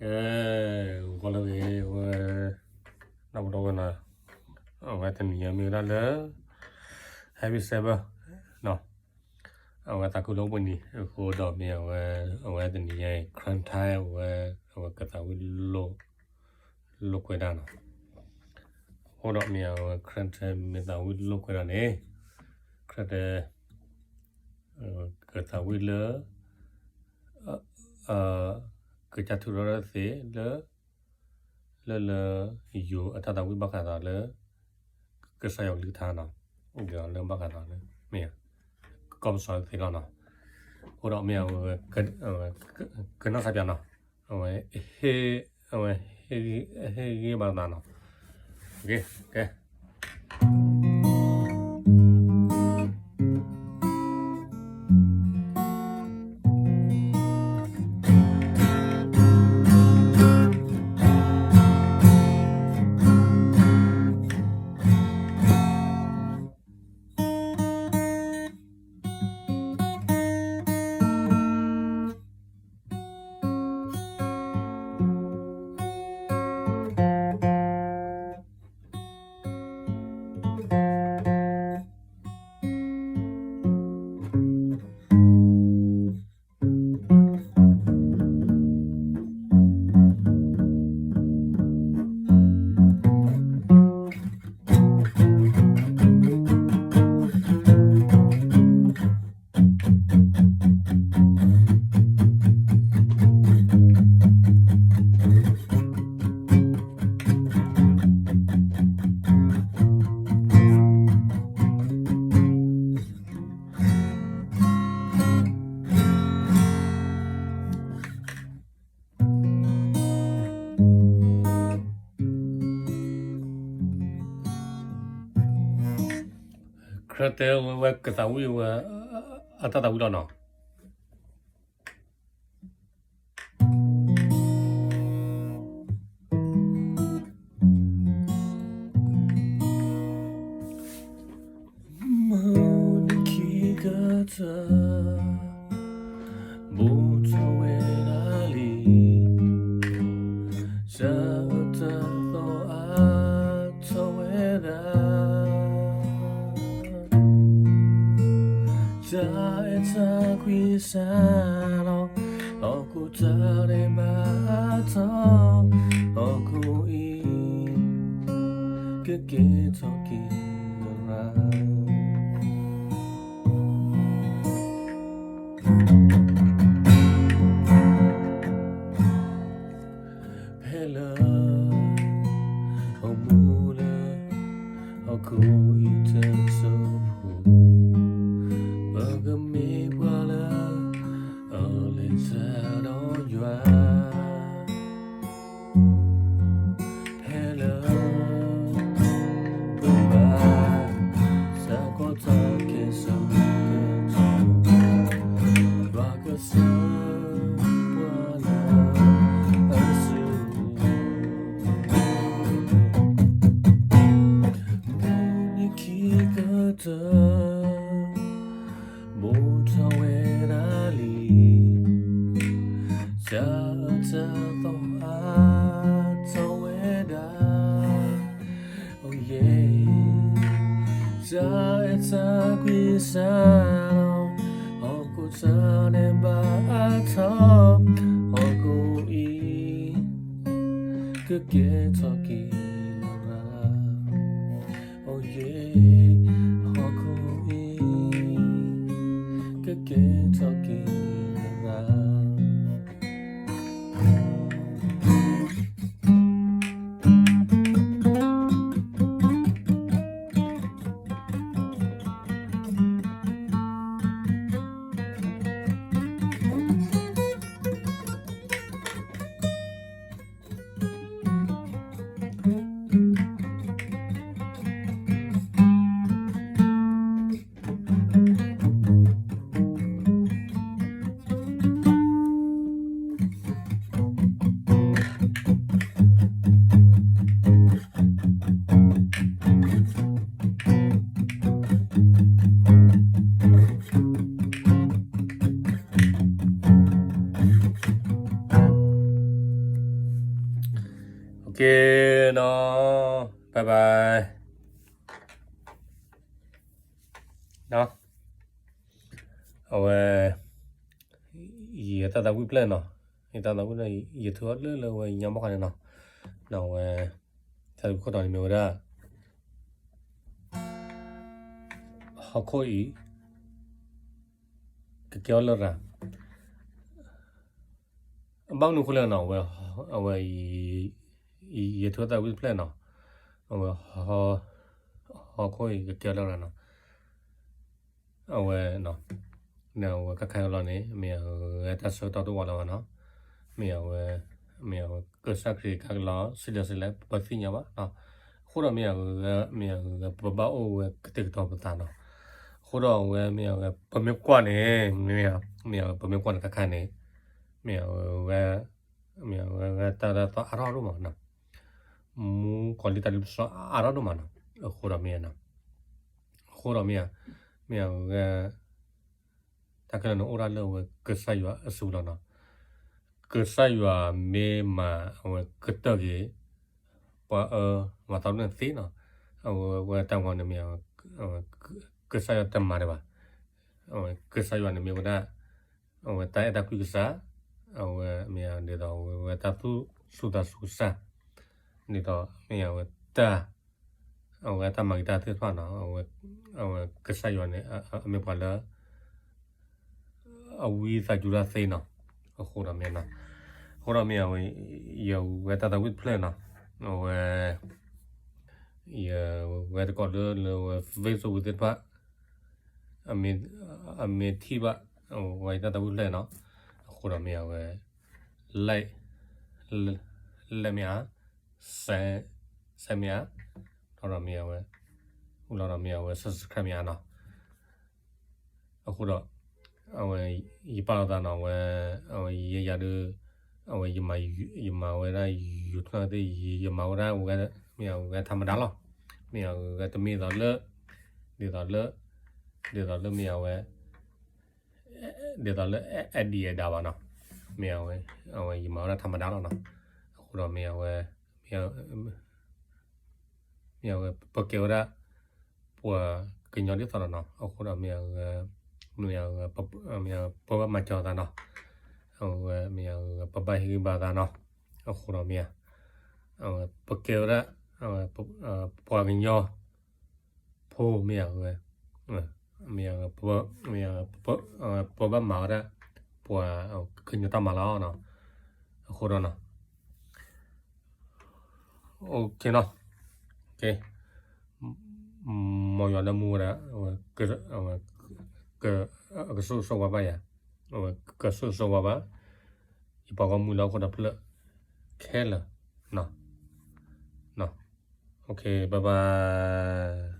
ကဲ, ဂီၤလၢအဂ့ၤ ဝဲ ဒီပုၢ်ဒီဝဲၢ်နီၤ, အဝဲတနံၤညါမ့ၢ်ဝဲဒၣ်လၢ Happy Sabbath နီၤ, အဝဲသးခုလၢအိၣ်ဘှံးနံၤ အဃိဒီးမ့ၢ်အဝဲ, အဝဲတနံၤညါအံၤ Karen Time အဝဲ, အဝဲကသးဝံၣ်လိာ်, လိာ်ကွဲဒၣ်နီၤ, အဃိဒီးမ့ၢ်အဝဲ Karen Time မ့ၢ်သးဝံၣ်လိာ်ကွဲဒၣ်န့ၣ် Karen Time ကသးဝံၣ်လၢ ကစၢ်ထူၣ်လီၤသ့လၢ, လၢလၢ ယိၤအတၢ်သးဝံၣ်ဘၣ်ဃးဒီးလၢ ကစၢ်ယွၤကလုၢ်ကထါနီၤ, လၢဘၣ်ဃးဒီးလၢ မ့ၢ် ကီၢ်ပစီသ့လီၤနီၤ, အဃိဒီးမ့ၢ်အဝဲ ကနီၣ်ဆါပၠးနီၤ, အဝဲ အဝဲ ဟ့ၣ်ဂံၢ်ဘါသးနီၤ, ကဲ Karen Time ဝဲကသးဝံၣ်ဝဲ အတၢ်သးဝံၣ်လီၤနီၤ. မုၢ်နံၤခံကတၢၢ် ဘူးထီၣ်ဝဲဒၣ်လံ, တၢ်အၢတၢ်သီအါထီၣ်ဝဲဒၣ်, တၢ်အဲၣ်တၢ်ကွံစးလီၤ, ဟီၣ်ခိၣ်တၢ်ဒဲးဘးအါထီၣ်, ဟီၣ်ခိၣ်အံၤ ကကဲထီၣ်က့ၤနရၣ် ဖဲလၢ ဟီၣ်မူလၢ ဟီၣ်ခိၣ်အံၤတစိၤဖိ, ပကမ့ၢ်ပှၤလၢ အလဲၤတၢ်ဒီးယွၤ ဖဲလၢ ပဘၣ် စးကီးတၢ်ကဲစိၤကဲထီ, ယွၤကစၢ် ပှၤလၢ အစု မုၢ်နံၤခံကတၢၢ် ဘူးထီၣ်ဝဲဒၣ်လံ, တၢ်အၢတၢ်သီအါထီၣ်ဝဲဒၣ်, အိၣ်ယဲ, တၢ်အဲၣ်တၢ်ကွံစးလီၤ, ဟီၣ်ခိၣ်တၢ်ဒဲးဘးအါထီၣ်, ဟီၣ်ခိၣ်အံၤ ကကဲထီၣ်က့ၤနရၣ်, အိၣ်ယဲ, ဟီၣ်ခိၣ်အံၤ ကကဲထီၣ်က့ၤနရၣ်. ကဲနီၤ, bye bye နီၤ, အဝဲ ယတၢ်သးဝံၣ်ဖျၢၣ်နီၤ, ယတၢ်သးဝံၣ်ဖျၢၣ် ယထုးအီၤလၢလၢဝဲညါဘၣ်ဃးန့ၣ်နီၤ, ဒီးအဝဲ တၢ်သးဝံၣ်ခိၣ်တီန့ၣ်မ့ၢ်ဝဲဒၣ် ဟီၣ်ခိၣ်အံၤ ကကဲထီၣ်လရာ်, ဘၣ်မနုၤအဃိလဲၣ်နီၤ, အဝဲ အဝဲ ယထုးတၢ်သးဝံၣ်တဖျၢၣ်နီၤ, အဝဲ ဟီၣ်ခိၣ်အံၤကကဲထီၣ်လရာ်နီၤ, အဝဲ အဝဲခါခါလီၤန့ၣ် မ့ၢ်အဝဲတၢ်ဆၢကတီၢ်တအိၣ်လၢၤဘၣ်နီၤ, မ့ၢ်အဝဲ မ့ၢ်အဝဲကစၢ်ခရံာ်ကါကလီၤ စံးလၢစံးလဲၣ် ပသ့ၣ်ညါဘၣ်နီၤ, အဃိဒီးမ့ၢ်အဝဲ မ့ၢ်အဝဲ ပဘၣ်အိၣ်ဝဲကတဲာ်ကတီၤပသးနီၤ, အဃိဒီးအဝဲမ့ၢ်အဝဲ ပမ့ၢ်ကွၢ်န့ၣ် မ့ၢ်အဝဲပမ့ၢ်ကွၢ်န့ၣ်ခါခါန့ၣ် မ့ၢ်အဝဲ မ့ၢ်အဝဲတၢ်ဒၣ်သီအါထီၣ်ဒိၣ်မးနီၤ, မူကီၤလံၢ်တၢ်ဒ်ပစီအါထီၣ်ဒိၣ်မးနီၤ, အဃိဒီးမ့ၢ် အဃိဒီးမ့ၢ် မ့ၢ်အဝဲ တၢ်ခဲလၢာ်န့ၣ်အိၣ်ဒၣ်လၢအဝဲကစၢ်ယွၤအစုပူၤလီၤနီၤ, ကစၢ်ယွၤမ့ၢ်မၤအဝဲကတၢၢ်က့ၤ ပှၤအၢ မၤသးဒ်န့ၣ်သ့နီၤ, အဝဲတၢ်ဂီၤန့ၣ်မ့ၢ် ကစၢ်ယွၤတမၤဒံးဘၣ်, အဝဲကစၢ်ယွၤန့ၣ်မ့ၢ်ဝဲဒၣ် အဝဲတၢ်အဲၣ်တၢ်ကွံကစၢ်, အဝဲမ့ၢ်ဒ်သိးအဝဲတၢ်သူၣ်စူၤသးစူၤကစၢ်, ဒ်သိးမ့ၢ်အဝဲတၢ် အဝဲတၢ်မၤဂ့ၤတၢ်သ့ၣ်တဖၣ်နီၤ, အဝဲကစၢ်ယွၤန့ၣ် အမ့ၢ်ပှၤလၢ အဝံသးစူၤတၢ်သ့နီၤ, အဃိဒီးမ့ၢ်နီၤ, အဃိဒီးမ့ၢ်အဝဲ ယဝဲတၢ်သးဝံၣ်တဖျၢၣ်နီၤ, အဝဲ ယဝဲတကိးလၢလၢဝဲ Facebook သ့ၣ်တဖၣ် အမ့ၢ်ထံၣ်ဘၣ် အဝဲတၢ်သးဝံၣ်တဖျၢၣ်နီၤ, အဃိဒီးမ့ၢ်အဝဲ like လဲၣ်မ့ၢ်ဧါ, share မ့ၢ်ဧါ, ဒီးမ့ၢ်အဝဲ အိၣ်လီၤဒီးမ့ၢ်အဝဲ subscribe မ့ၢ်ဧါနီၤ, အဃိဒီး အဝဲ ယပာ်လီၤသးနီၤ, အဝဲ အဝဲယဲယၤဒီး အဝဲ ယမၤဝဲဒၣ် YouTube သ့ၣ် ယမၤဝဲဒၣ်ဝဲ မ့ၢ်အဝဲ ธรรมดา လီၤ, မ့ၢ်အဝဲတမ့ၢ်သိးလၢ ဒ်သိးလၢ ဒ်သိးလၢမ့ၢ်အဝဲ ဒ်သိးလၢ edit ဒၣ်ဘၣ်နီၤ, မ့ၢ်အဝဲ အဝဲယမၤဝဲဒၣ် ธรรมดา လီၤနီၤ, အဃိဒီးမ့ၢ်အဝဲ မ့ၢ်အဝဲ ပကဲဝဲဒၣ် ပှၤကညီဒ်သိးလီၤနီၤ, အဃိဒီးမ့ၢ်အဝဲ မ့ၢ်အဝဲ ပဘၣ်မၤစၢၤသးနီၤ, အဝဲမ့ၢ်အဝဲ ပဘၣ်ဟ့ၣ်ဂံၢ်ဘါသးနီၤ, အဃိဒီးမ့ၢ် အဝဲ ပကဲဝဲဒၣ် ပှၤကညီ ဖိမ့ၢ်အဝဲ မ့ၢ် ပဘၣ်မၤဝဲဒၣ် ပှၤကညီတၢ်မၤလီၤနီၤ, အဃိဒီးနီၤ OK နီၤ, မ်ယွၤလၢမူဝဲဒၣ် အဝဲ ကဆိၣ်ဂ့ၤဆိၣ်ဝါဘၣ်ယၤ, အဝဲကဆိၣ်ဂ့ၤဆိၣ်ဝါဘၣ် ယပှၤဂီၢ်မုၢ်လၢဟီၣ်ခိၣ်ဒီဖျၢၣ်ခဲလၢာ်နီၤ, OK bye bye.